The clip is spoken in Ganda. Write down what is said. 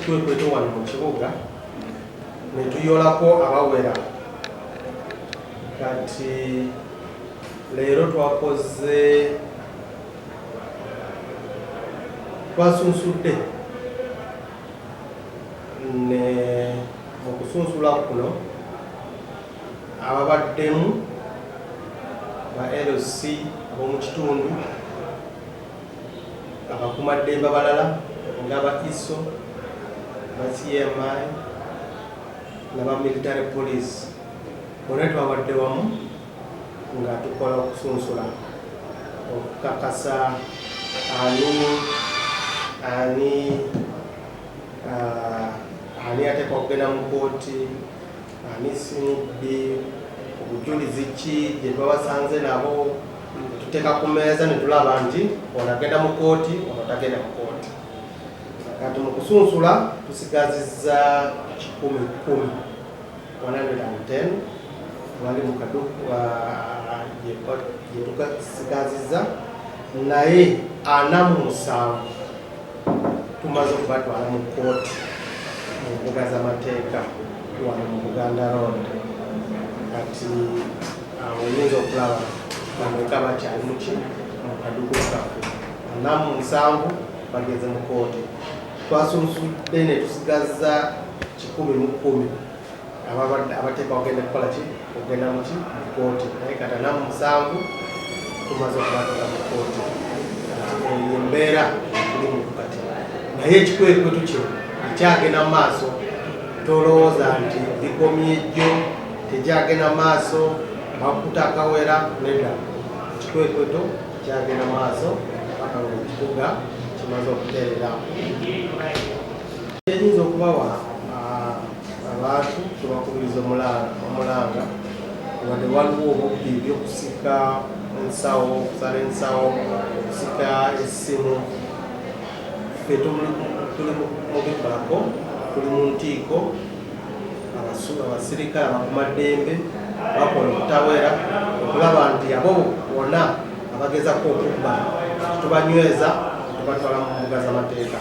Ekikwekweto wano mu kibuga ne tuyolako abawera. Kati leero twakoze, twasunsudde, ne mu kusunsula kuno ababaddemu ba LC ab'omu kitundu, abakuumaddembe abalala nga ba ISO, ba CMI naba military police, bonna twabadde wamu nga tukola okusunsula okukakasa ani ateekwa okugenda mu kooti, ani si mubbi, obujulizi ki gye twabasanze nabo, tuteeka ku mmeeza ne tulaba nti ono agenda mu kooti, ono tagenda mu kooti. Kati mu kusunsula tusigazizza 110, 110 bali mu kaduku gye tusigazizza, naye 47 tumaze okubatwala mu kooti mu mbuga z'amateeka wano mu Buganda Road. Kati awo oyinza okulaba bameka bakyali muki mu kaduku kaffe. 47 bagenze mu kooti. Twasunsudde ne tusigaza 110 ababadde abateekwa okugenda kukola ki, okugenda muki mu kooti, naye kati 47 tumaze okubatwala mu kooti. Kati eyo embeera tuli mu kati, naye ekikwekweto kino ekyagenda mu maaso, tolowooza nti bikomye jjo, tekyagenda mu maaso, bakuta akawera. Nedda, ekikwekweto kyagenda mu maaso paka nga ekibuga kimaze okuteerera. Eyinza okubawa abantu, tubakubiriza omulanga, wadde waliwo obubbi ebyokusika ensawo, okusala ensawo, okusika essimu, ffe tuli mu bikolako, tuli mu ntiiko. Abasirikale abakumaddembe bakola obutawera okulaba nti abo bonna abagezako okubba tubanyweza, tubatwala mu mbuga z'amateeka.